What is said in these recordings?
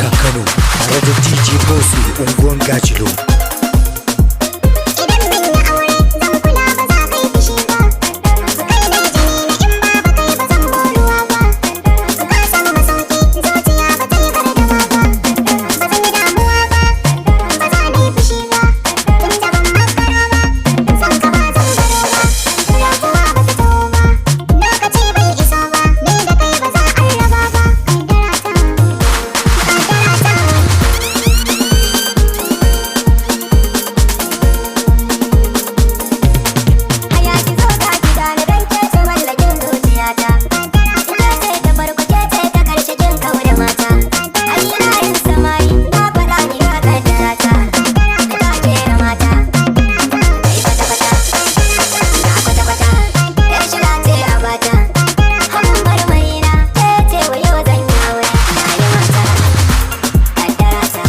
ka Kano tare da DJ Bossy unguwan Gajilo. Idan mun yi aure zan kula, ba za ka yi fushi ba. Kai ne jini na, in ba ba kai ba zan moruwa ba. Ka samu masauki, zuciya ba ta yi gardama ba. Ba zan yi damuwa ba, ba za na yi fushi ba. Tun da ban makara ba, san ka ba zan baro ba. Rabuwa ba ta taho ba, lokaci bai iso ba. Ni da kai ba za a raba ba. Kaddara ta, kaddara ta. Hayaki zo ga gida na dan ke ce mallakin zuciyata. Ke ce ta farko, ke ce ta karshe, kin kawo da mata. Ai ina yin samari na faɗa ni na kaddara ta. Ta kera mata. Kai kwata kwata. Na kwata kwata. Yar shiga ce a bata. Abun marmari na ke ce, wayo zan yi aure. Na yi mata. Kaddara ta.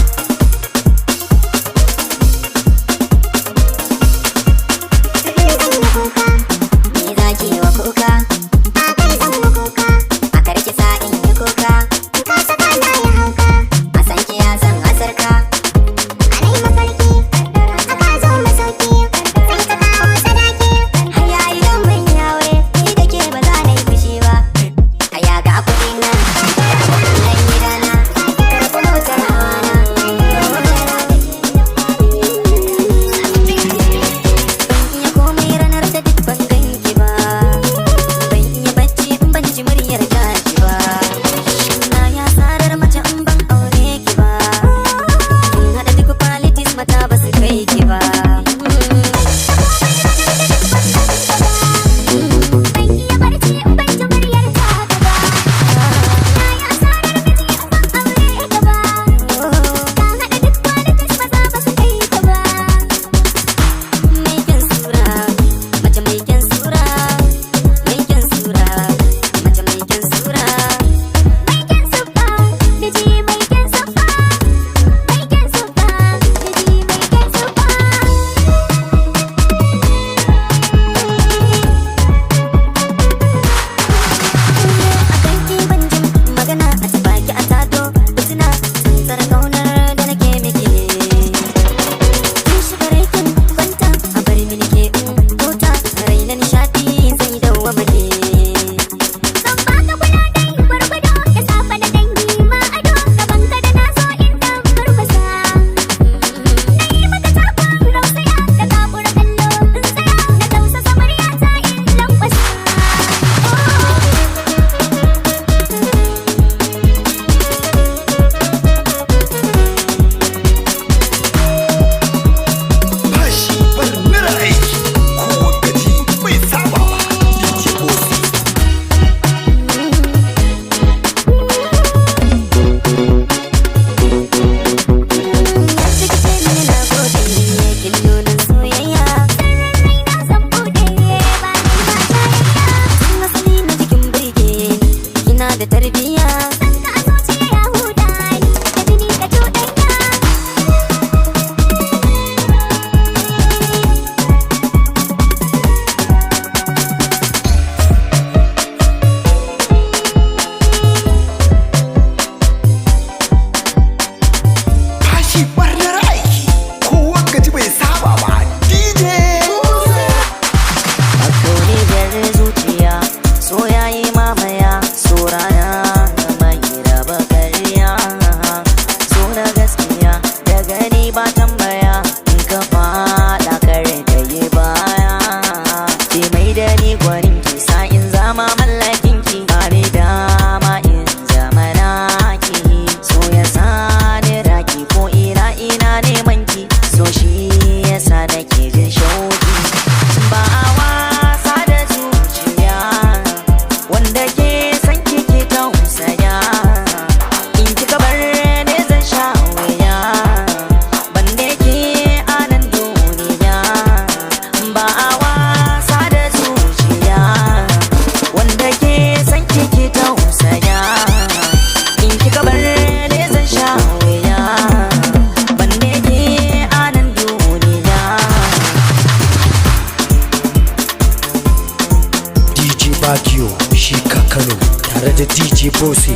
Zan yi kuka. Ni zaki wa kuka. A kai zan yi kuka. A karki sa in yi kuka. Ka saka na yi hauka. A san ki ya san asarka. A nai mafarki, aka zo masauki, sai ka kawo sadaki. Haya idan mun yi aure, ni da ke ba za na yi fushi ba. Haya ga kuɗi na, ga kuɗin gidana, karɓi motar hawa na. Ban iya komai ranar da duk ban ganki ba. Ban iya bacci in ban ji muryar taki ba. Na ya tsarar mace in ban aure ki ba. Kin haɗa duk qualities, mata ba su kai ki ba. Ban iya barci in ban ji muryar taka ba. Na yi asarar miji in ban aure ka ba. Ka haɗa duk qualities, maza ba su kai ka ba. Mai kyan sura, mace mai kyan sura, mai kyan sura, mace mai kyan sura. Mai kyan siffa, miji mai kyan siffa. Mai kyan siffa, miji mai kyan siffa. Akan ki ban jin magana a tabaki a tado, fitina tsantsar kaunar da nake miki ne. Kin shiga rai kin kwanta, a bar mini ke in huta, rai na nishadi zai dawwama ne. Zan baka kula dai gwargwado, da safe da dangi ma ado, gaban ka da na so in dan murmusa. Na yi maka takon rausaya, da kakura kallo in tsaya, na tausasa muryata in lankwasa. Fashi barnar aiki, kowa gaji bai saba ba. DJ Bossy. Yadda kike mini na gode, kin nuna soyayya. Raina zan buɗe ba ni ba jayayya. Tun asali na jikin burge ni, kina da tarbiyya. San ka a zuciya ya huda ni, da jini ka cuɗanya. Fashi barnar aiki, kowa gaji bai saba ba. DJ Bossy. Akauniyar zuciya, so yayi mamaya, so rana mai raba karya. So na gaskiya da gani ba tambaya, in ka faɗa kare ka yi baya. Ki mai da ni gwanin ki, sa'in zama mallakin ki, ba ni dama in zama naki. So ya sani raki ko ina ina neman ki, so shi yasa nake jin shauki. Ba a wasa da zuciya, wanda ke san kike tausaya. In kika bar ni zan sha wuya, bande ke a nan duniya. Ba a wasa da zuciya, wanda ke san kike tausaya. In kika bar ni zan sha wuya, bande ke a nan duniya. DJ Bagiyo shi ka Kano tare da DJ Bossy.